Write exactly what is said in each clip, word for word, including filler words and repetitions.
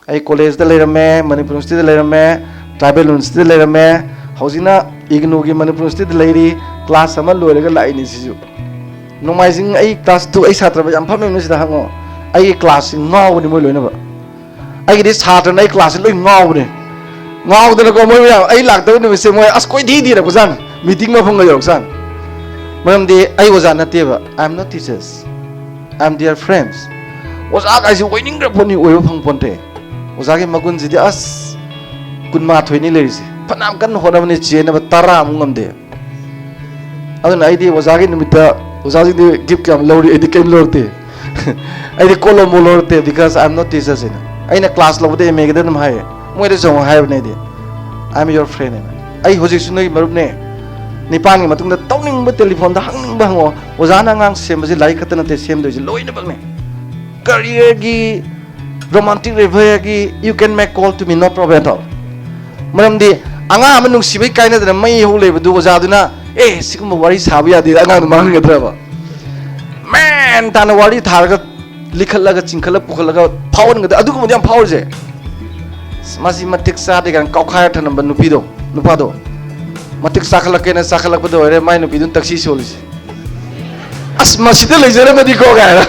ꯑꯩ ꯀꯣꯂꯦꯖꯇ ꯂꯩꯔꯝꯃꯦ, ꯃꯅꯤꯄꯨꯔ ꯌꯨꯅꯤꯚꯔꯁꯤꯇꯤꯗ ꯂꯩꯔꯝꯃꯦ, ꯇ꯭ꯔꯥꯏꯕꯦꯜ ꯌꯨꯅꯤꯚꯔꯁꯤꯇꯤꯗ ꯂꯩꯔꯝꯃꯦ꯫ ꯍꯧꯖꯤꯛꯅ ꯏꯒꯅꯨꯒꯤ ꯃꯅꯤꯄꯨꯔ ꯌꯨꯅꯤꯚꯔꯁꯤꯇꯤꯗ ꯂꯩꯔꯤ꯫ ꯀ꯭ꯂꯥꯁ ꯑꯃ ꯂꯣꯏꯔꯒ ꯂꯥꯛꯏꯅꯤ ꯁꯤꯁꯨ꯫ ꯅꯣꯡꯃꯥꯏꯖꯤꯡ ꯑꯩ ꯀ꯭ꯂꯥꯁ ꯇꯨ, ꯑꯩ ꯁꯥꯇ꯭ꯔ ꯃꯌꯥꯝ ꯐꯝꯃꯤꯕꯅꯤ ꯁꯤꯗ ꯍꯪꯉꯣ꯫ ꯑꯩꯒꯤ ꯀ꯭ꯂꯥꯁꯁꯤ ꯉꯥꯎꯕꯅꯤ ꯃꯣꯏ ꯂꯣꯏꯅꯃꯛ꯫ ꯑꯩꯒꯤꯗꯤ ꯁꯥꯇ꯭ꯔꯅ ꯑꯩ ꯀ꯭ꯂꯥꯁꯁꯤ ꯂꯣꯏ ꯉꯥꯎꯕꯅꯦ꯫ ꯉꯥꯎꯗꯅꯀꯣ ꯃꯣꯏ ꯃꯌꯥꯝ ꯑꯩ ꯂꯥꯛꯇꯕ ꯅꯨꯃꯤꯠꯁꯦ ꯃꯣꯏ ꯑꯁ ꯀꯣꯏꯊꯤ ꯊꯤꯔꯛꯄꯖꯥꯠꯅꯤ꯫ ꯃꯤꯇꯤꯡ ꯃꯐꯝꯒ ꯌꯧꯔꯛꯆꯥꯠꯅꯤ꯫ ꯃꯔꯝꯗꯤ ꯑꯩ ꯑꯣꯖꯥ ꯅꯠꯇꯦꯕ꯫ I am not teachers. I am their friends. ꯑꯣꯖꯥ ꯀꯥꯏꯁꯤ ꯑꯣꯏꯅꯤꯡꯈ꯭ꯔ ꯄꯣꯠꯅꯤ, ꯑꯣꯏꯕ ꯐꯪ ꯄꯣꯟꯇꯦ꯫ ꯑꯣꯖꯥꯒꯤ ꯃꯒꯨꯟꯁꯤꯗꯤ ꯑꯁ ꯀꯨꯟꯃꯥꯊꯣꯏꯅꯤ ꯂꯩꯔꯤꯁꯦ꯫ ꯐꯅꯌꯥꯝ ꯀꯟꯅ ꯍꯣꯠꯅꯕꯅꯤ, ꯆꯦꯟꯅꯕ ꯇꯔꯥꯃꯨꯛ ꯉꯝꯗꯦ꯫ ꯑꯗꯨꯅ ꯑꯩꯗꯤ ꯑꯣꯖꯥꯒꯤ ꯅꯨꯃꯤꯠꯇ ꯑꯣꯖꯥꯁꯤꯡꯗꯤ ꯒꯤꯐ ꯀꯌꯥꯝ ꯂꯧꯔꯤ? ꯑꯩꯗꯤ ꯀꯔꯤꯝ ꯂꯧꯔꯛꯇꯦ꯫ ꯑꯩꯗꯤ ꯀꯣꯂꯣꯝꯕꯨ ꯂꯧꯔꯛꯇꯦ, because I am not teachers ꯍꯥꯏꯅ꯫ ꯑꯩꯅ ꯀ꯭ꯂꯥꯁ ꯂꯧꯕꯗ ꯑꯦꯝ ꯑꯦꯒꯤꯗ ꯑꯗꯨꯝ ꯍꯥꯏꯌꯦ꯫ ꯃꯣꯏꯗꯁꯨ ꯑꯃꯨꯛ ꯍꯥꯏꯕꯅꯦ ꯑꯩꯗꯤ, "I am your friend" ꯍꯥꯏꯅ꯫ ꯑꯩ ꯍꯧꯖꯤꯛꯁꯨ ꯅꯣꯏꯒꯤ ꯃꯔꯨꯞꯅꯦ꯫ ꯅꯤꯄꯥꯟꯒꯤ ꯃꯇꯨꯡꯗ ꯇꯧꯅꯤꯡꯕ ꯇꯦꯂꯤꯐꯣꯟꯗ ꯍꯪꯅꯤꯡꯕ ꯍꯪꯉꯣ꯫ ꯑꯣꯖꯥꯅ ꯑꯉꯥꯡ ꯁꯦꯝꯕꯁꯦ ꯂꯥꯏꯔꯤꯛ ꯈꯛꯇ ꯅꯠꯇꯦ ꯁꯦꯝꯗꯣꯏꯁꯦ, ꯂꯣꯏꯅꯃꯛꯅꯦ꯫ ꯀꯔꯤꯌꯔꯒꯤ, romantic ꯑꯦꯐꯤꯌꯔꯒꯤ, you can make call to me, no problem at all. ꯃꯔꯝꯗꯤ ꯑꯉꯥꯡ ꯑꯃ ꯅꯨꯡꯁꯤꯕꯩ ꯀꯥꯏꯅꯗꯅ ꯃꯩ ꯍꯧ ꯂꯩꯕꯗꯨ ꯑꯣꯖꯥꯗꯨꯅ, "ꯑꯦ, ꯁꯤꯒꯨꯝꯕ ꯋꯥꯔꯤ ꯁꯥꯕ ꯌꯥꯗꯦ" ꯑꯉꯥꯡꯗꯨ ꯃꯥꯡꯍꯟꯒꯗ꯭ꯔꯕ? ꯃꯦꯟ ꯇꯥꯅ ꯋꯥꯔꯤ ꯊꯥꯔꯒ ꯂꯤꯈꯠꯂꯒ ꯆꯤꯡꯈꯠꯂ ꯄꯨꯈꯠꯂꯒ ꯐꯥꯎꯍꯟꯒꯗ-, ꯑꯗꯨꯒꯨꯝꯕꯗꯤ ꯌꯥꯝ ꯐꯥꯎꯔꯤꯁꯦ꯫ ꯑꯁ, ꯃꯁꯤ ꯃꯇꯤꯛ ꯆꯥꯗꯦ ꯀꯥꯏꯅ ꯀꯥꯎꯈꯥꯏꯔ ꯊꯅꯝꯕ ꯅꯨꯄꯤꯗꯣ, ꯅꯨꯄꯥꯗꯣ꯫ ꯃꯇꯤꯛ ꯆꯥꯈꯠꯂꯛꯀꯦꯅ ꯆꯥꯈꯠꯂꯛꯄꯗ ꯑꯣꯏꯔꯦ ꯃꯥꯏ ꯅꯨꯄꯤꯗꯨꯅ ꯇꯛꯁꯤ ꯁꯣꯜꯂꯤꯁꯦ꯫ "ꯑꯁ, ꯃꯁꯤꯗ ꯂꯩꯖꯔꯝꯃꯗꯤꯀꯣ" ꯀꯥꯏꯅ꯫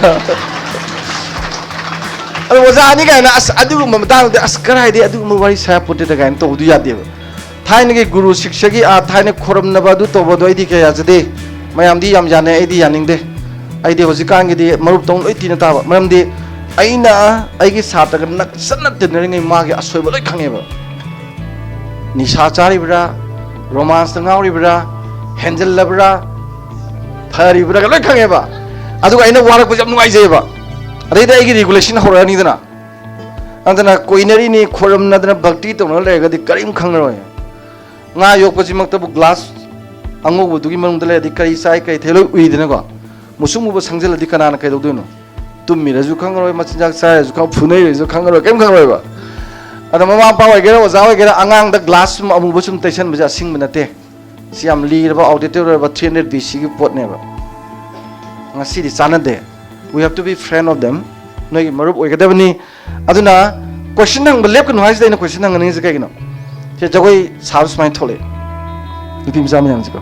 ꯑꯗꯣ ꯑꯣꯖꯥꯅꯤ ꯀꯥꯏꯅ, ꯑꯁ, ꯑꯗꯨꯒꯨꯝꯕ ꯃꯇꯥꯡꯗꯗꯤ, "ꯑꯁ, ꯀꯔꯥꯏꯗꯩ ꯑꯗꯨꯒꯨꯝꯕ ꯋꯥꯔꯤ ꯁꯥ ꯄꯣꯠꯇꯦꯗ" ꯀꯥꯏꯅ ꯇꯧꯕꯗꯨ ꯌꯥꯗꯦꯕ꯫ ꯊꯥꯏꯅꯒꯤ ꯒꯨꯔꯨ ꯁꯤꯛꯁꯒꯤ, ꯑꯥ, ꯊꯥꯏꯅ ꯈꯣꯔꯝꯅꯕ ꯑꯗꯨ ꯇꯧꯕꯗꯣ ꯑꯩꯗꯤ ꯀꯌꯥ ꯌꯥꯖꯗꯦ꯫ ꯃꯌꯥꯝꯗꯤ ꯌꯥꯝ ꯌꯥꯅꯩ, ꯑꯩꯗꯤ ꯌꯥꯅꯤꯡꯗꯦ꯫ ꯑꯩꯗꯤ ꯍꯧꯖꯤꯛꯀꯥꯟꯒꯤꯗꯤ ꯃꯔꯨꯞꯇꯧꯅ ꯂꯣꯏ ꯇꯤꯟꯅ ꯇꯥꯕ꯫ ꯃꯔꯝꯗꯤ ꯑꯩꯅ ꯑꯩꯒꯤ ꯁꯥꯇ꯭ꯔꯒ ꯅꯛꯁꯟꯅ ꯇꯤꯟꯅꯔꯤꯉꯩ ꯃꯥꯒꯤ ꯑꯁꯣꯏꯕ ꯂꯣꯏ ꯈꯪꯉꯦꯕ꯫ ꯅꯤꯁꯥ ꯆꯥꯔꯤꯕ꯭ꯔꯥ, ꯔꯣꯃꯥꯟꯁꯇ ꯉꯥꯎꯔꯤꯕ꯭ꯔꯥ, ꯍꯦꯟꯖꯜꯂꯕ꯭ꯔꯥ, ꯐꯔꯤꯕ꯭ꯔꯥꯒ ꯂꯣꯏ ꯈꯪꯉꯦꯕ꯫ ꯑꯗꯨꯒ ꯑꯩꯅ ꯋꯥꯔꯛꯄꯁꯦ ꯌꯥꯝ ꯅꯨꯡꯉꯥꯏꯖꯩꯑꯕ꯫ ꯑꯗꯩꯗꯤ ꯑꯩꯒꯤ ꯔꯤꯒꯨꯂꯦꯁꯟ ꯍꯧꯔꯛꯑꯅꯤꯗꯅ꯫ ꯑꯗꯨꯅ ꯀꯣꯏꯅꯔꯤꯅꯤ, ꯈꯣꯏꯔꯝꯅꯗꯅ ꯚꯛꯇꯤ ꯇꯧꯅ ꯂꯩꯔꯒꯗꯤ ꯀꯔꯤꯝ ꯈꯪꯉꯔꯣꯏ꯫ ꯉꯥ ꯌꯣꯛꯄꯁꯤꯃꯛꯇꯕꯨ ꯒ꯭ꯂꯥꯁ ꯑꯉꯧꯕꯗꯨꯒꯤ ꯃꯅꯨꯡꯗ ꯂꯩꯔꯗꯤ ꯀꯔꯤ ꯆꯥꯏ, ꯀꯔꯤ ꯊꯛꯏ ꯂꯣꯏ ꯎꯏꯗꯅꯀꯣ꯫ ꯃꯨꯁꯨꯛ ꯃꯨꯕ ꯁꯪꯖꯜꯂꯗꯤ ꯀꯅꯥꯅ ꯀꯩꯗꯧꯗꯣꯏꯅꯣ? ꯇꯨꯝꯃꯤꯔꯁꯨ ꯈꯪꯉꯔꯣꯏ, ꯃꯆꯤꯟꯖꯥꯛ ꯆꯥꯏꯔꯁꯨ ꯈꯪ-, ꯐꯨꯅꯩꯔꯁꯨ ꯈꯪꯉꯔꯣꯏ, ꯀꯔꯤꯝ ꯈꯪꯉꯔꯣꯏꯕ꯫ ꯑꯗꯣ ꯃꯃꯥ ꯃꯄꯥ ꯑꯣꯏꯒꯦꯔꯥ, ꯑꯣꯖꯥ ꯑꯣꯏꯒꯦꯔꯥ, ꯑꯉꯥꯡꯗ ꯒ꯭ꯂꯥꯁ ꯁꯨꯝ ꯑꯃꯨꯕ ꯁꯨꯝ ꯇꯩꯁꯟꯕꯁꯦ ꯑꯁꯤꯡꯕ ꯅꯠꯇꯦ꯫ ꯁꯤ ꯌꯥꯝ ꯂꯤꯔꯕ, outdated ꯑꯣꯏꯔꯕ three hundred B C ꯒꯤ ꯄꯣꯠꯅꯦꯕ꯫ ꯉꯁꯤꯗꯤ ꯆꯥꯟꯅꯗꯦ꯫ We have to be friend of them. ꯅꯣꯏꯒꯤ ꯃꯔꯨꯞ ꯑꯣꯏꯒꯗꯕꯅꯤ꯫ ꯑꯗꯨꯅ ꯀꯣꯏꯁꯟ ꯍꯪꯕ ꯂꯦꯞꯀꯅꯨ ꯍꯥꯏꯁꯤꯗ ꯑꯩꯅ ꯀꯣꯏꯁꯟ ꯍꯪꯍꯟꯅꯤꯡꯉꯤꯁꯦ ꯀꯩꯒꯤꯅꯣ? ꯁꯦ, ꯖꯒꯣꯏ ꯁꯥꯕ ꯁꯨꯃꯥꯏꯅ ꯊꯣꯛꯂꯛꯑꯦ, ꯅꯨꯄꯤ ꯃꯆꯥ ꯃꯌꯥꯝꯁꯦꯀꯣ꯫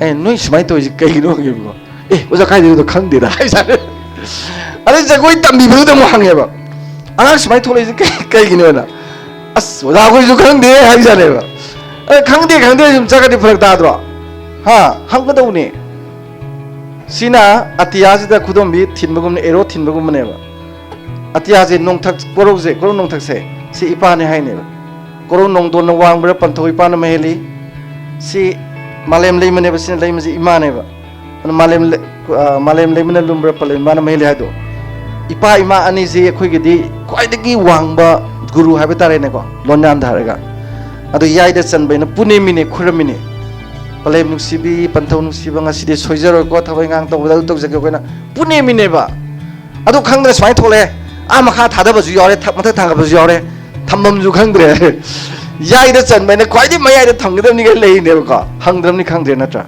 "ꯑꯦ, ꯅꯣꯏ ꯁꯨꯃꯥꯏꯅ ꯇꯧꯔꯤꯁꯦ ꯀꯩꯒꯤꯅꯣ?" ꯍꯪꯉꯦꯕꯀꯣ꯫ "ꯑꯦ, ꯑꯣꯖꯥ, ꯀꯥꯏꯗꯩꯅꯣ ꯈꯪꯗꯦꯗ" ꯍꯥꯏꯖꯥꯠꯅꯦ꯫ ꯑꯗꯩ ꯖꯒꯣꯏ ꯇꯝꯕꯤꯕꯗꯨꯗ ꯑꯃꯨꯛ ꯍꯪꯉꯦꯕ, "ꯑꯉꯥꯡ ꯁꯨꯃꯥꯏꯅ ꯊꯣꯛꯂꯛꯏꯁꯦ ꯀꯩ-, ꯀꯩꯒꯤꯅꯣꯅ?" "ꯑꯁ, ꯑꯣꯖꯥ, ꯑꯩꯈꯣꯏꯁꯨ ꯈꯪꯗꯦ" ꯍꯥꯏꯖꯥꯠꯅꯦꯕ꯫ ꯑꯗ, "ꯈꯪꯗꯦ, ꯈꯪꯗꯦ" ꯁꯨꯝ ꯆꯠꯈ꯭ꯔꯗꯤ ꯐꯔꯛ ꯇꯥꯗ꯭ꯔꯣ? ꯍꯥ? ꯍꯪꯒꯗꯧꯅꯦ꯫ ꯁꯤꯅ ꯑꯇꯤꯌꯥꯁꯤꯗ ꯈꯨꯗꯣꯝꯕꯤ ꯊꯤꯟꯕꯒꯨꯝꯅ, ꯑꯦꯔꯣ ꯊꯤꯟꯕꯒꯨꯝꯕꯅꯦꯕ꯫ ꯑꯇꯤꯌꯥꯁꯦ, ꯅꯣꯡꯊꯛ, ꯀꯣꯔꯧꯁꯦ, ꯀꯣꯔꯧ ꯅꯣꯡꯊꯛꯁꯦ, ꯁꯤ ꯏꯄꯥꯅꯦ ꯍꯥꯏꯅꯦꯕ꯫ ꯀꯣꯔꯧ ꯅꯣꯡꯗꯣꯟꯅ ꯋꯥꯡꯕ꯭ꯔꯥ, ꯄꯟꯊꯧ ꯏꯄꯥꯅ ꯃꯍꯦꯜꯂꯤ꯫ ꯁꯤ ꯃꯥꯂꯦꯝ ꯂꯩꯃꯅꯦꯕ, ꯁꯤꯅ ꯂꯩꯃꯁꯦ ꯏꯃꯥꯅꯦꯕ꯫ ꯑꯗꯨ ꯃꯥꯂꯦꯝ ꯂꯩ-, ꯑ, ꯃꯥꯂꯦꯝ ꯂꯩꯃꯅ ꯂꯨꯝꯕ꯭ꯔꯥ, ꯄꯂꯦꯝ ꯏꯃꯥꯅ ꯃꯍꯦꯜꯂꯤ ꯍꯥꯏꯗꯣ꯫ ꯏꯄꯥ ꯏꯃꯥ ꯑꯅꯤꯁꯦ ꯑꯩꯈꯣꯏꯒꯤꯗꯤ ꯈ꯭ꯋꯥꯏꯗꯒꯤ ꯋꯥꯡꯕ ꯒꯨꯔꯨ ꯍꯥꯏꯕ ꯇꯥꯔꯦꯅꯦꯀꯣ, ꯂꯣꯟꯌꯥꯟꯗ ꯍꯥꯏꯔꯒ꯫ ꯑꯗꯨ ꯌꯥꯏꯗ ꯆꯟꯕ ꯍꯥꯏꯅ ꯄꯨꯅꯦꯝꯃꯤꯅꯦ, ꯈꯨꯔꯝꯃꯤꯅꯦ꯫ ꯄꯂꯦꯝ ꯅꯨꯡꯁꯤꯕꯤ, ꯄꯟꯊꯧ ꯅꯨꯡꯁꯤꯕ, ꯉꯁꯤꯗꯤ ꯁꯣꯏꯖꯔꯣꯏꯀꯣ, ꯊꯕꯛ ꯏꯪꯈꯥꯡ ꯇꯧꯕꯗ ꯑꯗꯨ ꯇꯧꯖꯒꯦ ꯑꯩꯈꯣꯏꯅ ꯄꯨꯅꯦꯝꯃꯤꯅꯦꯕ꯫ ꯑꯗꯨ ꯈꯪꯗꯅ ꯁꯨꯃꯥꯏꯅ ꯊꯣꯛꯂꯛꯑꯦ꯫ ꯑꯥ ꯃꯈꯥ ꯊꯥꯗꯕꯁꯨ ꯌꯥꯎꯔꯦ, ꯊꯛ-, ꯃꯊꯛ ꯊꯥꯡꯒꯠꯄꯁꯨ ꯌꯥꯎꯔꯦ, ꯊꯝꯐꯝꯁꯨ ꯈꯪꯗ꯭ꯔꯦ꯫ ꯌꯥꯏꯗ ꯆꯟꯕ ꯍꯥꯏꯅ ꯈ꯭ꯋꯥꯏꯗꯩ ꯃꯌꯥꯏꯗ ꯊꯝꯒꯗꯕꯅꯤꯒ ꯂꯩꯔꯤꯅꯦꯕꯀꯣ, ꯍꯪꯗ꯭ꯔꯕꯅꯤ ꯈꯪꯗ꯭ꯔꯦ ꯅꯠꯇ꯭ꯔꯥ?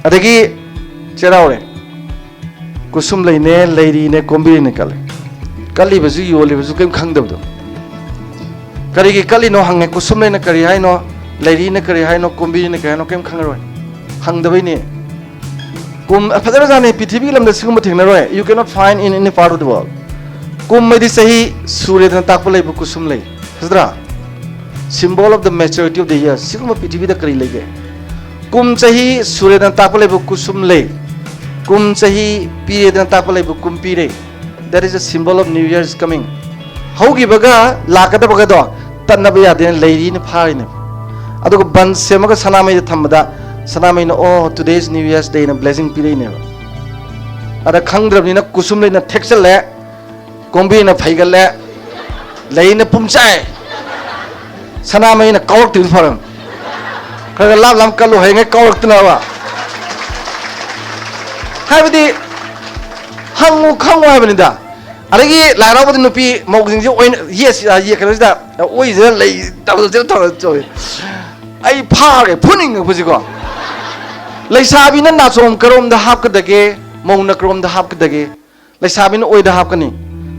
ꯑꯗꯒꯤ ꯆꯩꯔꯥꯎꯔꯦ, ꯀꯨꯁꯨꯝ ꯂꯩꯅꯦ, ꯂꯩꯔꯤꯅꯦ, ꯀꯣꯝꯕꯤꯔꯤꯅꯦ ꯀꯠꯂꯦ꯫ ꯀꯠꯂꯤꯕꯁꯨ ꯌꯣꯜꯂꯤꯕꯁꯨ ꯀꯔꯤꯝ ꯈꯪꯗꯕꯗꯣ꯫ ꯀꯔꯤꯒꯤ ꯀꯠꯂꯤꯅꯣ ꯍꯪꯉꯦ, ꯀꯨꯁꯨꯝ ꯂꯩꯅ ꯀꯔꯤ ꯍꯥꯏꯅꯣ, ꯂꯩꯔꯤꯅ ꯀꯔꯤ ꯍꯥꯏꯅꯣ, ꯀꯣꯝꯕꯤꯔꯤꯅ ꯀꯔꯤ ꯍꯥꯏꯅꯣ, ꯀꯔꯤꯝ ꯈꯪꯉꯔꯣꯏ꯫ ꯍꯪꯗꯕꯩꯅꯦ꯫ ꯀꯨꯝ, ꯐꯖꯈ꯭ꯔꯖꯥꯠꯅꯤ, ꯄ꯭ꯔꯤꯊꯤꯕꯤꯒꯤ ꯂꯝꯗ ꯁꯤꯒꯨꯝꯕ ꯊꯦꯡꯅꯔꯣꯏ, you cannot find in any part of the world꯫ ꯀꯨꯝ ꯍꯥꯏꯗꯤ ꯆꯍꯤ ꯁꯨꯔꯦꯗꯅ ꯇꯥꯛꯄ ꯂꯩꯕ ꯀꯨꯁꯨꯝ ꯂꯩ, ꯐꯖꯗ꯭ꯔꯥ? Symbol of the maturity of the year꯫ ꯁꯤꯒꯨꯝꯕ ꯄ꯭ꯔꯤꯊꯤꯕꯤꯗ ꯀꯔꯤ ꯂꯩꯒꯦ? ꯀꯨꯝ ꯆꯍꯤ ꯁꯨꯔꯦꯗꯅ ꯇꯥꯛꯄ ꯂꯩꯕ ꯀꯨꯁꯨꯝ ꯂꯩ꯫ ꯀꯨꯝ ꯆꯍꯤ ꯄꯤꯔꯦꯗꯅ ꯇꯥꯛꯄ ꯂꯩꯕ ꯀꯨꯝ ꯄꯤꯔꯦ꯫ That is a symbol of new year is coming꯫ ꯍꯧꯈꯤꯕꯒ ꯂꯥꯛꯀꯗꯕꯒꯗꯣ ꯇꯠꯅꯕ ꯌꯥꯗꯦꯅ ꯂꯩꯔꯤꯅ ꯐꯥꯔꯤꯅꯦꯕ꯫ ꯑꯗꯨꯒ ꯕꯟ ꯁꯦꯝꯃꯒ ꯁꯅꯥꯃꯩꯗ ꯊꯝꯕꯗ ꯁꯅꯥꯃꯩꯅ, "ꯑꯣ, today is new year's day" ꯅ blessing ꯄꯤꯔꯛꯏꯅꯦꯕ꯫ ꯑꯗ ꯈꯪꯗ꯭ꯔꯕꯅꯤꯅ ꯀꯨꯁꯨꯝ ꯂꯩꯅ ꯊꯦꯛꯆꯜꯂꯦ, ꯀꯣꯝꯕꯤꯅ ꯐꯩꯒꯜꯂꯦ, ꯂꯩꯅ ꯄꯨꯝꯆꯥꯏ꯫ ꯁꯅꯥꯃꯍꯤꯅ ꯀꯥꯎꯔꯛꯇ꯭ꯔꯤꯗꯨ ꯐꯔꯝ꯫ ꯈꯔ ꯈꯔ ꯂꯥꯞ ꯂꯥꯞ ꯀꯜꯂꯨ, ꯍꯌꯦꯡꯉꯩ ꯀꯥꯎꯔꯛꯇꯅꯕ꯫ ꯍꯥꯏꯕꯗꯤ ꯍꯪꯉꯨ ꯈꯪꯉꯨ ꯍꯥꯏꯕꯅꯤꯗ꯫ ꯑꯗꯒꯤ ꯂꯥꯏ ꯍꯔꯥꯎꯕꯗ ꯅꯨꯄꯤ ꯃꯧꯁꯤꯡꯁꯤ ꯑꯣꯏꯅ ꯌꯦꯠꯁꯤ-, ꯑ, ꯌꯦꯠ ꯀꯩꯅꯣꯁꯤꯗ ꯑꯣꯏꯁꯤꯗ ꯂꯩ ꯇꯧꯗꯅ ꯇꯧꯔ ꯇꯧꯏ꯫ ꯑꯩ ꯐꯥꯔꯦ, ꯐꯨꯅꯤꯡꯉꯛꯄꯁꯤꯀꯣ꯫ ꯂꯩꯁꯥꯕꯤꯅ ꯅꯥꯆꯣꯝ ꯀꯔꯣꯝꯗ ꯍꯥꯞꯀꯗꯒꯦ, ꯃꯧꯅ ꯀꯔꯣꯝꯗ ꯍꯥꯞꯀꯗꯒꯦ? ꯂꯩꯁꯥꯕꯤꯅ ꯑꯣꯏꯗ ꯍꯥꯞꯀꯅꯤ,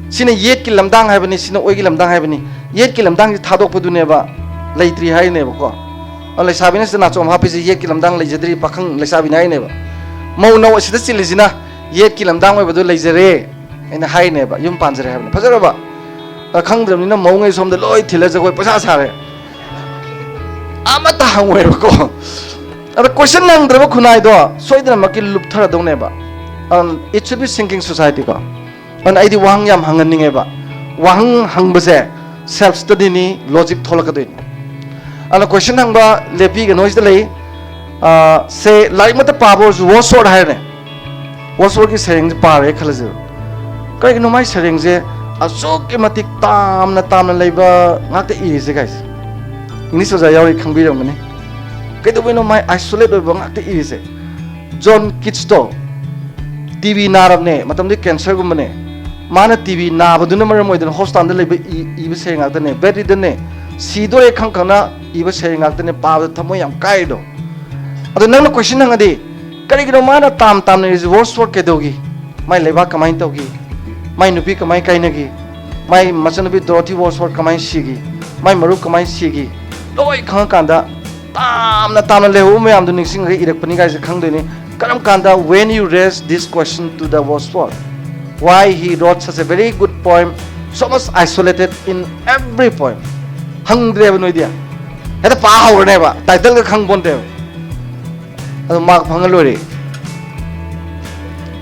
ꯁꯤꯅ ꯌꯦꯠꯀꯤ ꯂꯝꯗꯥꯡ ꯍꯥꯏꯕꯅꯤ, ꯁꯤꯅ ꯑꯣꯏꯒꯤ ꯂꯝꯗꯥꯡ ꯍꯥꯏꯕꯅꯤ꯫ ꯌꯦꯠꯀꯤ ꯂꯝꯗꯥꯡꯁꯤ ꯊꯥꯗꯣꯛꯄꯗꯨꯅꯦꯕ ꯂꯩꯇ꯭ꯔꯤ ꯍꯥꯏꯅꯦꯕꯀꯣ꯫ ꯑ, ꯂꯩꯁꯥꯕꯤꯅ ꯁꯤꯗ ꯅꯥꯆꯣꯝ ꯍꯥꯞꯄꯤꯁꯦ ꯌꯦꯠꯀꯤ ꯂꯝꯗꯥꯡ ꯂꯩꯖꯗ꯭ꯔꯤ ꯄꯥꯈꯪ ꯂꯩꯁꯥꯕꯤꯅꯤ ꯍꯥꯏꯅꯦꯕ꯫ ꯃꯧ ꯅꯧ ꯑꯁꯤꯗ ꯆꯤꯜꯂꯤꯁꯤꯅ ꯌꯦꯠꯀꯤ ꯂꯝꯗꯥꯡ ꯑꯣꯏꯕꯗꯨ ꯂꯩꯖꯔꯦ ꯍꯥꯏꯅ ꯍꯥꯏꯅꯦꯕ꯫ ꯌꯨꯝ ꯄꯥꯟꯖꯔꯦ ꯍꯥꯏꯕꯅꯤ꯫ ꯐꯖꯔꯕ? ꯑ, ꯈꯪꯗ꯭ꯔꯕꯅꯤꯅ ꯃꯧꯉꯩ ꯁꯣꯝꯗ ꯂꯣꯏ ꯊꯤꯜꯂ ꯖꯒꯣꯏ ꯄꯩꯁꯥ ꯁꯥꯔꯦ꯫ ꯑꯃꯠꯇ ꯍꯪꯉꯣꯏꯕꯀꯣ꯫ ꯑꯗ ꯀꯣꯏꯁꯟ ꯍꯪꯗ꯭ꯔꯕ ꯈꯨꯟꯅꯥꯏꯗꯣ ꯁꯣꯏꯗꯅꯃꯛꯀꯤ ꯂꯨꯞꯊꯔꯗꯧꯅꯦꯕ꯫ ꯑꯝ, it should be sinking society ꯀꯣ꯫ ꯑꯗꯨꯅ ꯑꯩꯗꯤ ꯋꯥꯍꯪ ꯌꯥꯝ ꯍꯪꯍꯟꯅꯤꯡꯉꯦꯕ꯫ ꯋꯥꯍꯪ ꯍꯪꯕꯁꯦ ꯁꯦꯜꯐ ꯁ꯭ꯇꯗꯤꯅꯤ, ꯂꯣꯖꯤꯛ ꯊꯣꯛꯂꯛꯀꯗꯣꯏꯅꯤ꯫ ꯑꯗꯨꯅ ꯀꯣꯏꯁꯟ ꯍꯪꯕ ꯂꯦꯞꯄꯤꯒꯅꯣ ꯁꯤꯗ ꯂꯩ꯫ ꯑ, ꯁꯦ ꯂꯥꯏꯔꯤꯛ ꯑꯃꯠꯇ ꯄꯥꯕ ꯑꯣꯏꯔꯁꯨ ꯋꯣꯔꯗꯁꯋꯣꯔꯠ ꯍꯥꯏꯔꯅꯦ꯫ ꯋꯣꯔꯗꯁꯋꯣꯔꯠꯀꯤ ꯁꯩꯔꯦꯡꯁꯦ ꯄꯥꯔꯦ ꯈꯜꯂꯁꯦꯕ꯫ ꯀꯔꯤꯒꯤꯅꯣ ꯃꯥꯏ ꯁꯩꯔꯦꯡꯁꯦ ꯑꯁꯨꯛꯀꯤ ꯃꯇꯤꯛ ꯇꯥꯝꯅ ꯇꯥꯝꯅ ꯂꯩꯕ ꯉꯥꯛꯇ ꯏꯔꯤꯁꯦ ꯀꯥꯏꯁꯦ? ꯏꯪꯂꯤꯁ ꯑꯣꯖꯥ ꯌꯥꯎꯔꯤ ꯈꯪꯕꯤꯔꯝꯒꯅꯤ꯫ ꯀꯩꯗꯧꯕꯩꯅꯣ ꯃꯥꯏ ꯑꯥꯏꯁꯣꯂꯦꯠ ꯑꯣꯏꯕ ꯉꯥꯛꯇ ꯏꯔꯤꯁꯦ? ꯖꯣꯟ ꯀꯤꯠꯁꯇꯣ ꯇꯤ ꯕꯤ ꯅꯥꯔꯕꯅꯦ, ꯃꯇꯝꯗꯨꯗꯤ ꯀꯦꯟꯁꯔꯒꯨꯝꯕꯅꯦ꯫ ꯃꯥꯅ ꯇꯤ ꯕꯤ ꯅꯥꯕꯗꯨꯅ ꯃꯔꯝ ꯑꯣꯏꯗꯅ ꯍꯣꯁꯄꯤꯇꯥꯜꯗ ꯂꯩꯕ ꯏ-, ꯏꯕ ꯁꯩꯔꯦꯡ ꯉꯥꯛꯇꯅꯦ꯫ ꯕꯦꯗ ꯔꯤꯗꯟꯅꯦ, ꯁꯤꯗꯣꯔꯦ ꯈꯪ ꯈꯪꯅ ꯏꯕ ꯁꯩꯔꯦꯡ ꯉꯥꯛꯇꯅꯦ꯫ ꯄꯥꯕꯗ ꯊꯃꯣꯏ ꯌꯥꯝ ꯀꯥꯏꯔꯤꯗꯣ꯫ ꯑꯗꯣ ꯅꯪꯅ ꯀꯣꯏꯁꯟ ꯍꯪꯉꯗꯤ, "ꯀꯔꯤꯒꯤꯅꯣ ꯃꯥꯅ ꯇꯥꯝ ꯇꯥꯝꯅ ꯏꯔꯤꯁꯤ? ꯋꯣꯔꯗꯁꯋꯣꯔꯠ ꯀꯩꯗꯧꯒꯤ? ꯃꯥꯏ ꯂꯩꯕꯥꯛ ꯀꯃꯥꯏꯅ ꯇꯧꯒꯤ? ꯃꯥꯏ ꯅꯨꯄꯤ ꯀꯃꯥꯏꯅ ꯀꯥꯏꯅꯒꯤ? ꯃꯥꯏ ꯃꯆꯟꯅꯨꯄꯤ ꯗꯣꯔꯣꯊꯤ ꯋꯣꯔꯗꯁꯋꯣꯔꯠ ꯀꯃꯥꯏꯅ ꯁꯤꯒꯤ? ꯃꯥꯏ ꯃꯔꯨꯞ ꯀꯃꯥꯏꯅ ꯁꯤꯒꯤ?" ꯂꯣꯏ ꯈꯪꯉꯀꯥꯟꯗ ꯇꯥꯝꯅ ꯇꯥꯝꯅ ꯂꯩꯍꯧꯕ ꯃꯌꯥꯝꯗꯨ ꯅꯤꯡꯁꯤꯡꯉꯒ ꯏꯔꯛꯄꯅꯤ ꯀꯥꯏꯁꯦ ꯈꯪꯗꯣꯏꯅꯤ꯫ ꯀꯔꯝ ꯀꯥꯟꯗ? When you raise this question to the Wordsworth, why he wrote such a very good poem, so much isolated in every poem? ꯍꯪꯗ꯭ꯔꯦꯕ ꯅꯣꯏꯗꯤ꯫ ꯍꯦꯛꯇ ꯄꯥ ꯍꯧꯔꯅꯦꯕ, ꯇꯥꯏꯇꯜꯒ ꯈꯪ ꯄꯣꯟꯇꯦꯕ꯫ ꯑꯗꯨ ꯃꯥꯔꯛ ꯐꯪꯉ ꯂꯣꯏꯔꯦ꯫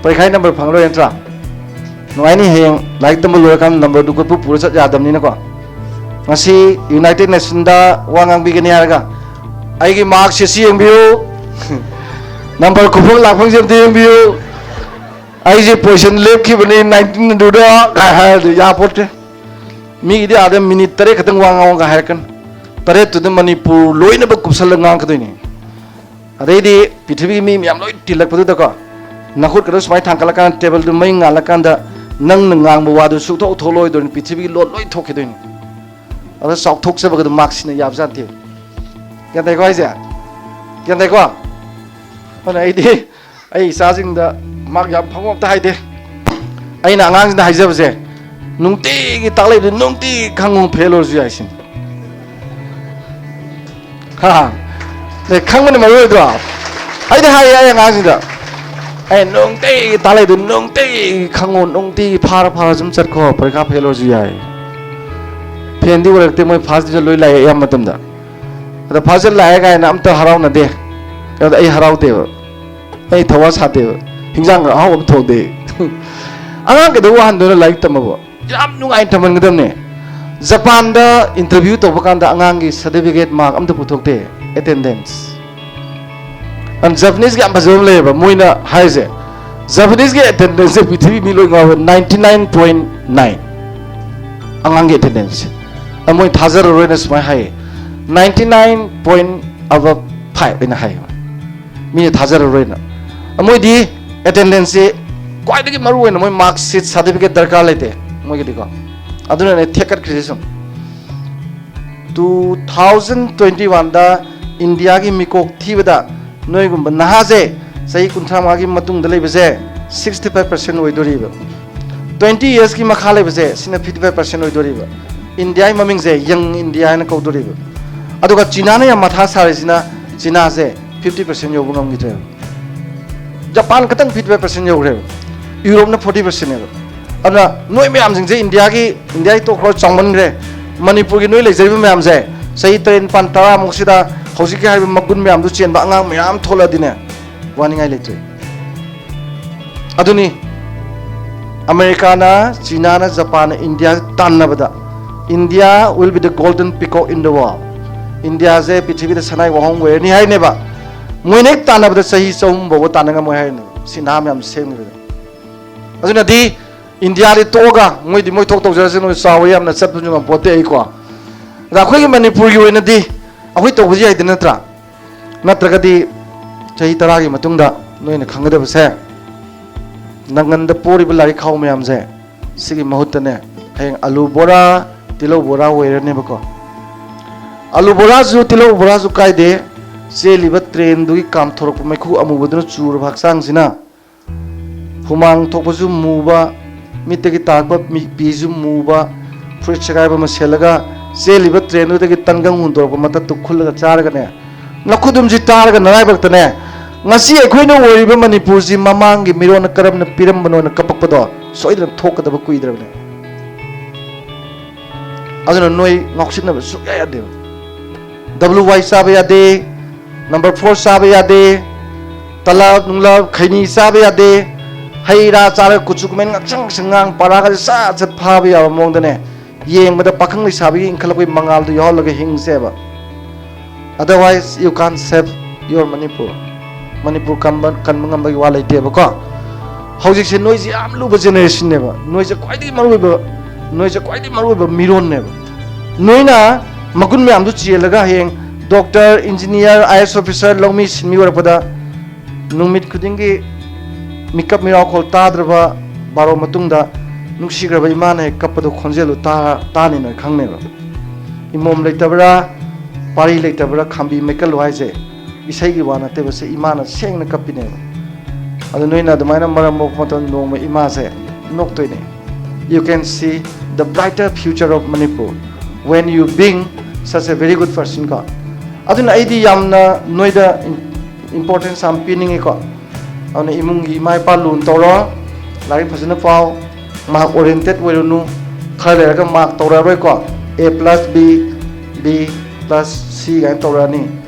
ꯄꯔꯤꯈꯥꯒꯤ ꯅꯝꯕꯔ ꯐꯪꯉ ꯂꯣꯏꯔꯦ ꯅꯠꯇ꯭ꯔꯥ? ꯅꯨꯡꯉꯥꯏꯅꯤ, ꯍꯌꯦꯡ ꯂꯥꯏꯔꯤꯛ ꯇꯝꯕ ꯂꯣꯏꯔꯀꯥꯟꯗ ꯅꯝꯕꯔꯗꯨ ꯀꯣꯏꯄꯨ ꯄꯨꯔ ꯆꯠ ꯌꯥꯗꯕꯅꯤꯅꯀꯣ꯫ ꯉꯁꯤ ꯌꯨꯅꯥꯏꯇꯦꯗ ꯅꯦꯁꯟꯗ ꯋꯥ ꯉꯥꯡꯕꯤꯒꯅꯤ ꯍꯥꯏꯔꯒ, "ꯑꯩꯒꯤ ꯃꯥꯔꯛꯁꯦ ꯁꯤ ꯌꯦꯡꯕꯤꯌꯨ, ꯅꯝꯕꯔ ꯈꯨꯐꯪ ꯂꯥꯛꯐꯝꯁꯦ ꯑꯝꯇ ꯌꯦꯡꯕꯤꯌꯨ, ꯑꯩꯁꯦ ꯄꯣꯖꯤꯁꯟ ꯂꯦꯞꯈꯤꯕꯅꯤ ꯅꯥꯏꯟꯇꯤꯟ ꯑꯗꯨꯗ" ꯀꯥꯏ ꯍꯥꯏꯔꯗꯤ ꯌꯥꯄꯣꯠꯇꯦ꯫ ꯃꯤꯒꯤꯗꯤ ꯑꯥꯗ ꯃꯤꯅꯤꯠ ꯇꯔꯦꯠ ꯈꯛꯇꯪ ꯋꯥ ꯉꯥꯡꯉꯒ ꯍꯥꯏꯔꯛꯀꯅꯤ꯫ ꯇꯔꯦꯠꯇꯨꯗ ꯃꯅꯤꯄꯨꯔ ꯂꯣꯏꯅꯃꯛ ꯀꯨꯞꯁꯜꯂꯒ ꯉꯥꯡꯉꯛꯀꯗꯣꯏꯅꯤ꯫ ꯑꯗꯩꯗꯤ ꯄ꯭ꯔꯤꯊꯤꯕꯤꯒꯤ ꯃꯤ ꯃꯌꯥꯝ ꯂꯣꯏ ꯇꯤꯜꯂꯛꯄꯗꯨꯗꯀꯣ, ꯅꯈꯨꯠꯀꯗꯣ ꯁꯨꯃꯥꯏꯅ ꯊꯥꯡꯒꯠꯂꯀꯥꯟꯗ, ꯇꯦꯕꯜꯗꯨ ꯃꯩ ꯉꯥꯜꯂꯀꯥꯟꯗ, ꯅꯪꯅ ꯉꯥꯡꯕ ꯋꯥꯗꯨ ꯁꯨꯛꯊꯣꯛ ꯊꯣꯛꯂꯛꯑꯣꯏꯗꯣꯏꯅꯤ, ꯄ꯭ꯔꯤꯊꯤꯕꯤꯒꯤ ꯂꯣꯟ ꯂꯣꯏ ꯊꯣꯛꯈꯤꯗꯣꯏꯅꯤ꯫ ꯑꯗ ꯆꯥꯎꯊꯣꯛꯆꯕꯒꯗꯣ ꯃꯥꯔꯛꯁꯤꯅ ꯌꯥꯕꯖꯥꯠ ꯅꯠꯇꯦ꯫ ꯒ꯭ꯌꯥꯟ ꯇꯥꯏꯀꯣ ꯍꯥꯏꯁꯦ? ꯒ꯭ꯌꯥꯟ ꯇꯥꯏꯀꯣ? ꯑꯗꯨꯅ ꯑꯩꯗꯤ ꯑꯩ ꯏꯆꯥꯁꯤꯡꯗ ꯃꯥꯔꯛ ꯌꯥꯝ ꯐꯪꯕ ꯑꯝꯇ ꯍꯥꯏꯗꯦ꯫ ꯑꯩꯅ ꯑꯉꯥꯡꯁꯤꯡꯗ ꯍꯥꯏꯖꯕꯁꯦ, ꯅꯨꯡꯇꯤꯒꯤ ꯇꯥꯛꯂꯛꯏꯗꯨ ꯅꯨꯡꯇꯤꯒꯤ ꯈꯪꯉꯨ, ꯐꯦꯜ ꯑꯣꯏꯔꯁꯨ ꯌꯥꯏ ꯁꯤꯅꯤ꯫ ꯍꯥ? ꯑꯦ, ꯈꯪꯕꯅ ꯃꯔꯨ ꯑꯣꯏꯗ꯭ꯔꯣ? ꯑꯩꯗꯤ ꯍꯥꯏꯌꯦ ꯑꯩ ꯑꯉꯥꯡꯁꯤꯡꯗ, "ꯑꯩ ꯅꯨꯡꯇꯤꯒꯤ ꯇꯥꯛꯂꯛꯏꯗꯨ ꯅꯨꯡꯇꯤꯒꯤ ꯈꯪꯉꯨ, ꯅꯨꯡꯇꯤꯒꯤ ꯐꯥꯔ ꯐꯥꯔ ꯁꯨꯝ ꯆꯠꯈꯣ, ꯄꯔꯤꯈꯥ ꯐꯦꯜ ꯑꯣꯏꯔꯁꯨ ꯌꯥꯏ"꯫ ꯐꯦꯜꯗꯤ ꯑꯣꯏꯔꯛꯇꯦ, ꯃꯣꯏ ꯐꯥꯔꯁ ꯗꯤꯕꯤꯖꯟ ꯂꯣꯏ ꯂꯥꯛꯑꯦ ꯑꯌꯥꯝꯕ ꯃꯇꯝꯗ꯫ ꯑꯗ ꯐꯥꯔꯁ ꯗꯤꯕꯤꯖꯟ ꯂꯥꯛꯑꯦ ꯀꯥꯏꯅ ꯑꯝꯇ ꯍꯔꯥꯎꯅꯗꯦ꯫ ꯑꯗ ꯑꯩ ꯍꯔꯥꯎꯗꯦꯕ, ꯑꯩ ꯊꯋꯥ ꯁꯥꯗꯦꯕ, ꯍꯤꯟꯖꯥꯡ ꯑꯍꯥꯎꯕ ꯑꯃ ꯊꯣꯡꯗꯦ꯫ ꯑꯉꯥꯡ ꯀꯩꯗꯧ ꯋꯥꯍꯟꯗꯣꯏꯅꯣ ꯂꯥꯏꯔꯤꯛ ꯇꯝꯃꯕꯣ? ꯌꯥꯝ ꯅꯨꯡꯉꯥꯏꯅ ꯊꯝꯍꯟꯒꯗꯕꯅꯦ꯫ ꯖꯄꯥꯟꯗ ꯏꯟꯇꯔꯚ꯭ꯌꯨ ꯇꯧꯕ ꯀꯥꯟꯗ ꯑꯉꯥꯡꯒꯤ ꯁꯥꯔꯇꯤꯐꯤꯀꯦꯠ ꯃꯥꯔꯛ ꯑꯝꯇ ꯄꯨꯊꯣꯛꯇꯦ, ꯑꯦꯇꯦꯟꯗꯦꯟꯁ꯫ ꯑꯗꯨꯅ ꯖꯄꯅꯤꯁꯀꯤ ꯌꯥꯝ ꯐꯖꯕ ꯑꯃ ꯂꯩꯌꯦꯕ, ꯃꯣꯏꯅ ꯍꯥꯏꯔꯤꯁꯦ, ꯖꯄꯅꯤꯁꯀꯤ ꯑꯦꯇꯦꯟꯗꯦꯟꯁꯁꯦ ꯄ꯭ꯔꯤꯊꯤꯕꯤ ꯃꯤ ꯂꯣꯏ ꯉꯥꯎꯔꯦ, ꯅꯥꯏꯟꯇꯤ ꯅꯥꯏꯟ ꯄꯣꯏꯟ ꯅꯥꯏꯟ ꯑꯉꯥꯡꯒꯤ ꯑꯦꯇꯦꯟꯗꯦꯟꯁꯁꯦ꯫ ꯑꯗ ꯃꯣꯏ ꯊꯥꯖꯔꯔꯣꯏꯅ ꯁꯨꯃꯥꯏꯅ ꯍꯥꯏꯌꯦ, "ꯅꯥꯏꯟꯇꯤ ꯅꯥꯏꯟ ꯄꯣꯏꯟ ꯑꯕꯞ ꯐꯥꯏꯚ" ꯑꯩꯅ ꯍꯥꯏꯌꯦꯕ, ꯃꯤꯅ ꯊꯥꯖꯔꯔꯣꯏꯅ꯫ ꯃꯣꯏꯗꯤ ꯑꯦꯇꯦꯟꯗꯦꯟꯁꯁꯤ ꯈ꯭ꯋꯥꯏꯗꯒꯤ ꯃꯔꯨ ꯑꯣꯏꯅ ꯃꯣꯏ ꯃꯥꯔꯛ ꯁꯤꯠ ꯁꯥꯔꯇꯤꯐꯤꯀꯦꯠ ꯗꯔꯀꯥꯔ ꯂꯩꯇꯦ ꯃꯣꯏꯒꯤꯗꯤꯀꯣ꯫ ꯑꯗꯨꯅꯅꯦ ꯊꯦꯛꯀꯠꯈ꯭ꯔꯤꯁꯦ ꯁꯨꯝ꯫ ꯇꯨ ꯊꯥꯎꯖꯟ ꯇ꯭ꯋꯦꯟꯇꯤ ꯋꯥꯟꯗ ꯏꯟꯗꯤꯌꯥꯒꯤ ꯃꯤꯀꯣꯛ ꯊꯤꯕꯗ ꯅꯣꯏꯒꯨꯝꯕ ꯅꯍꯥꯁꯦ, ꯆꯍꯤ ꯀꯨꯟꯊ꯭ꯔꯥ ꯃꯉꯥꯒꯤ ꯃꯇꯨꯡꯗ ꯂꯩꯕꯁꯦ ꯁꯤꯛꯁꯇꯤ ꯐꯥꯏꯚ ꯄꯥꯔꯁꯦꯟ ꯑꯣꯏꯗꯣꯔꯤꯕ꯫ ꯇ꯭ꯋꯦꯟꯇꯤ ꯌꯔꯁꯀꯤ ꯃꯈꯥ ꯂꯩꯕꯁꯦ, ꯁꯤꯅ ꯐꯤꯐꯇꯤ ꯐꯥꯏꯚ ꯄꯥꯔꯁꯦꯟ ꯑꯣꯏꯗꯣꯔꯤꯕ꯫ ꯏꯟꯗꯤꯌꯥꯒꯤ ꯃꯃꯤꯡꯁꯦ ꯌꯪ ꯏꯟꯗꯤꯌꯥ ꯍꯥꯏꯅ ꯀꯧꯗꯣꯔꯤꯕ꯫ ꯑꯗꯨꯒ ꯆꯤꯅꯥꯅ ꯌꯥꯝ ꯃꯊꯥ ꯁꯥꯔꯤꯁꯤꯅ, ꯆꯤꯅꯥꯁꯦ ꯐꯤꯐꯇꯤ ꯄꯥꯔꯁꯦꯟ ꯌꯧꯕ ꯉꯝꯈꯤꯗ꯭ꯔꯦꯕ꯫ ꯖꯄꯥꯟ ꯈꯛꯇꯪ ꯐꯤꯐꯇꯤ ꯐꯥꯏꯚ ꯄꯥꯔꯁꯦꯟ ꯌꯧꯈ꯭ꯔꯦꯕ꯫ ꯌꯨꯔꯣꯞꯅ ꯐꯣꯔꯇꯤ ꯄꯥꯔꯁꯦꯟꯅꯦꯕ꯫ ꯑꯗꯨꯅ ꯅꯣꯏ ꯃꯌꯥꯝꯁꯤꯡꯁꯦ ꯏꯟꯗꯤꯌꯥꯒꯤ, ꯏꯟꯗꯤꯌꯥꯒꯤ ꯇꯣꯛꯈ꯭ꯔꯣ, ꯆꯥꯎꯃꯟꯈ꯭ꯔꯦ꯫ ꯃꯅꯤꯄꯨꯔꯒꯤ ꯅꯣꯏ ꯂꯩꯖꯔꯤꯕ ꯃꯌꯥꯝꯁꯦ, ꯆꯍꯤ ꯇꯔꯦꯠ, ꯅꯤꯄꯥꯟ, ꯇꯔꯥꯃꯨꯛꯁꯤꯗ ꯍꯧꯖꯤꯛꯀꯤ ꯍꯥꯏꯔꯤꯕ ꯃꯒꯨꯟ ꯃꯌꯥꯝꯗꯨ ꯆꯦꯟꯕ ꯑꯉꯥꯡ ꯃꯌꯥꯝ ꯊꯣꯛꯂꯛꯑꯗꯤꯅꯦ, ꯋꯥꯅꯤꯡꯉꯥꯏ ꯂꯩꯇ꯭ꯔꯦ꯫ ꯑꯗꯨꯅꯤ, ꯑꯃꯦꯔꯤꯀꯥꯅ, ꯆꯤꯅꯥꯅ, ꯖꯄꯥꯟꯅ ꯏꯟꯗꯤꯌꯥ ꯇꯥꯟꯅꯕꯗ, "India will be the golden peacock in the world." ꯏꯟꯗꯤꯌꯥꯁꯦ ꯄ꯭ꯔꯤꯊꯤꯕꯤꯗ ꯁꯅꯥꯏ ꯋꯥꯍꯣꯡ ꯑꯣꯏꯔꯅꯤ ꯍꯥꯏꯅꯦꯕ꯫ ꯃꯣꯏꯅ ꯍꯦꯛ ꯇꯥꯟꯅꯕꯗ ꯆꯍꯤ ꯆꯍꯨꯝ ꯐꯥꯎꯕ ꯇꯥꯟꯅ ꯉꯝꯃꯣꯏ ꯍꯥꯏꯅꯦꯕ, ꯁꯤ ꯅꯍꯥ ꯃꯌꯥꯝ ꯁꯦꯝꯈꯤꯕꯗ꯫ ꯑꯗꯨꯅꯗꯤ ꯏꯟꯗꯤꯌꯥꯗꯤ ꯇꯣꯛꯑꯒ, ꯃꯣꯏꯗꯤ ꯃꯣꯏ ꯊꯣꯛ ꯇꯧꯖꯔꯁꯅꯨ, ꯆꯥꯎꯋꯦ ꯌꯥꯝꯅ, ꯆꯠꯄꯁꯨ ꯉꯝꯄꯣꯠꯇꯦ ꯑꯩꯀꯣ꯫ ꯑꯗ ꯑꯩꯈꯣꯏꯒꯤ ꯃꯅꯤꯄꯨꯔꯒꯤ ꯑꯣꯏꯅꯗꯤ ꯑꯩꯈꯣꯏ ꯇꯧꯕꯁꯤ ꯌꯥꯏꯗ ꯅꯠꯇ꯭ꯔꯥ? ꯅꯠꯇ꯭ꯔꯒꯗꯤ ꯆꯍꯤ ꯇꯔꯥꯒꯤ ꯃꯇꯨꯡꯗ ꯅꯣꯏꯅ ꯈꯪꯒꯗꯕꯁꯦ, ꯅꯪꯒꯟꯗ ꯄꯣꯔꯤꯕ ꯂꯥꯏꯔꯤꯛ ꯈꯥꯎ ꯃꯌꯥꯝꯁꯦ, ꯁꯤꯒꯤ ꯃꯍꯨꯠꯇꯅꯦ, ꯍꯌꯦꯡ ꯑꯂꯨ ꯕꯣꯔꯥ, ꯇꯤꯜꯍꯧ ꯕꯣꯔꯥ ꯑꯣꯏꯔꯅꯦꯕꯀꯣ꯫ ꯑꯂꯨ ꯕꯣꯔꯥꯁꯨ, ꯇꯤꯜꯍꯧ ꯕꯣꯔꯥꯁꯨ ꯀꯥꯏꯗꯦ, ꯆꯦꯜꯂꯤꯕ ꯇ꯭ꯔꯦꯟꯗꯨꯒꯤ ꯀꯥꯝꯊꯣꯔꯛꯄ ꯃꯩꯈꯨ ꯑꯃꯨꯕꯗꯨꯅ ꯆꯨꯔꯕ ꯍꯛꯆꯥꯡꯁꯤꯅ ꯍꯨꯃꯥꯡ ꯊꯣꯛꯄꯁꯨ ꯃꯨꯕ, ꯃꯤꯠꯇꯒꯤ ꯇꯥꯔꯛꯄ ꯃꯤ-, ꯄꯤꯁꯨ ꯃꯨꯕ, ꯐꯨꯔꯤꯠ ꯁꯦꯒꯥꯏꯕ ꯑꯃ ꯁꯦꯠꯂꯒ ꯆꯦꯜꯂꯤꯕ ꯇ꯭ꯔꯦꯟꯗꯨꯗꯒꯤ ꯇꯟꯒꯪ ꯍꯨꯟꯗꯣꯔꯛꯄ ꯃꯇꯠꯇꯨ ꯈꯨꯜꯂꯒ ꯆꯥꯔꯒꯅꯦ, ꯅꯈꯨꯠ ꯑꯗꯨꯝꯁꯤ ꯇꯥꯔꯒ ꯅꯔꯥꯏꯕꯛꯇꯅꯦ, ꯉꯁꯤ ꯑꯩꯈꯣꯏꯅ ꯑꯣꯏꯔꯤꯕ ꯃꯅꯤꯄꯨꯔꯁꯤ ꯃꯃꯥꯡꯒꯤ ꯃꯤꯔꯣꯟꯅ ꯀꯔꯝꯅ ꯄꯤꯔꯝꯕꯅꯣꯅ ꯀꯞꯄꯛꯄꯗꯣ ꯁꯣꯏꯗꯅ ꯊꯣꯛꯀꯗꯕ ꯀꯨꯏꯗ꯭ꯔꯕꯅꯦ꯫ ꯑꯗꯨꯅ ꯅꯣꯏ ꯉꯥꯎꯁꯤꯟꯅꯕ ꯁꯨꯛꯌꯥ ꯌꯥꯗꯦꯕ꯫ ꯗꯕ꯭ꯂꯤꯎ ꯋꯥꯏ ꯆꯥꯕ ꯌꯥꯗꯦ, ꯅꯝꯕꯔ ꯐꯣꯔ ꯆꯥꯕ ꯌꯥꯗꯦ, ꯇꯂꯕ ꯅꯨꯡꯂꯕ ꯈꯩꯅꯤ ꯆꯥꯕ ꯌꯥꯗꯦ, ꯍꯩ ꯔꯥ ꯆꯥꯔꯒ ꯀꯨꯆꯨ ꯀꯨꯃꯦꯟ ꯉꯥꯛꯁꯪ ꯁꯪ ꯉꯥꯡ ꯄꯥꯔꯥꯒꯁꯦ ꯁꯠ ꯁꯠ ꯐꯥꯕ ꯌꯥꯕ ꯃꯑꯣꯡꯗꯅꯦ, ꯌꯦꯡꯕꯗ ꯄꯥꯈꯪ ꯂꯩꯁꯥꯕꯤꯒꯤ ꯏꯟꯈꯠꯂꯛꯄꯒꯤ ꯃꯉꯥꯜꯗꯨ ꯌꯥꯎꯍꯜꯂꯒ ꯍꯤꯡꯁꯦꯕ꯫ Otherwise, you can't save your Manipur. Manipur ꯀꯟꯕ, ꯀꯟꯕ ꯉꯝꯕꯒꯤ ꯋꯥ ꯂꯩꯇꯦꯕꯀꯣ꯫ ꯍꯧꯖꯤꯛꯁꯦ ꯅꯣꯏꯁꯦ ꯌꯥꯝ ꯂꯨꯕ ꯖꯦꯅꯦꯔꯦꯁꯟꯅꯦꯕ꯫ ꯅꯣꯏꯁꯦ ꯈ꯭ꯋꯥꯏꯗꯒꯤ ꯃꯔꯨꯑꯣꯏꯕ, ꯅꯣꯏꯁꯦ ꯈ꯭ꯋꯥꯏꯗꯒꯤ ꯃꯔꯨꯑꯣꯏꯕ ꯃꯤꯔꯣꯟꯅꯦꯕ꯫ ꯅꯣꯏꯅ ꯃꯒꯨꯟ ꯃꯌꯥꯝꯗꯨ ꯆꯦꯜꯂꯒ ꯍꯌꯦꯡ ꯗꯣꯛꯇꯔ, ꯏꯟꯖꯤꯅꯤꯌꯥꯔ, ꯑꯥꯏ ꯑꯦꯁ ꯑꯣꯐꯤꯁꯥꯔ, ꯂꯧꯃꯤ, ꯁꯤꯟꯃꯤ ꯑꯣꯏꯔꯛꯄꯗ ꯅꯨꯃꯤꯠ ꯈꯨꯗꯤꯡꯒꯤ ꯃꯤꯀꯞ ꯃꯤꯔꯥꯎꯈꯣꯜ ꯇꯥꯗ꯭ꯔꯕ ꯕꯥꯔꯣ ꯃꯇꯨꯡꯗ ꯅꯨꯡꯁꯤꯈ꯭ꯔꯕ ꯏꯃꯥꯅ ꯍꯦꯛ ꯀꯞꯄꯗꯣ ꯈꯣꯟꯖꯦꯜꯗꯣ ꯇꯥ-, ꯇꯥꯅꯤ ꯅꯣꯏ ꯈꯪꯅꯦꯕ꯫ ꯏꯃꯣꯝ ꯂꯩꯇꯕ꯭ꯔꯥ, ꯄꯥꯔꯤ ꯂꯩꯇꯕ꯭ꯔꯥ, ꯈꯥꯝꯕꯤ ꯃꯩꯀꯜꯂꯨ ꯍꯥꯏꯁꯦ ꯏꯁꯩꯒꯤ ꯋꯥ ꯅꯠꯇꯦꯕ, ꯁꯤ ꯏꯃꯥꯅ ꯁꯦꯡꯅ ꯀꯞꯄꯤꯅꯦꯕ꯫ ꯑꯗꯨ ꯅꯣꯏꯅ ꯑꯗꯨꯃꯥꯏꯅ ꯃꯔꯝ ꯃꯣꯛꯄ ꯃꯇꯝꯗ ꯅꯣꯡꯃ ꯏꯃꯥꯁꯦ ꯅꯣꯛꯇꯣꯏꯅꯦ꯫ You can see the brighter future of Manipur when you being such a very good person ꯀꯣ꯫ ꯑꯗꯨꯅ ꯑꯩꯗꯤ ꯌꯥꯝꯅ ꯅꯣꯏꯗ importance ꯌꯥꯝ ꯄꯤꯅꯤꯡꯉꯤꯀꯣ꯫ ꯑꯗꯨꯅ ꯏꯃꯨꯡꯒꯤ ꯏꯃꯥ ꯏꯄꯥ ꯂꯨꯅ ꯇꯧꯔꯣ, ꯂꯥꯏꯔꯤꯛ ꯐꯖꯅ ꯄꯥꯎ, mark oriented ꯑꯣꯏꯔꯨꯅꯨ꯫ ꯈꯔ ꯂꯩꯔꯒ mark ꯇꯧꯔꯛꯑꯔꯣꯏꯀꯣ, A plus B, B plus C ꯀꯥꯏꯅ ꯇꯧꯔꯛꯑꯅꯤ꯫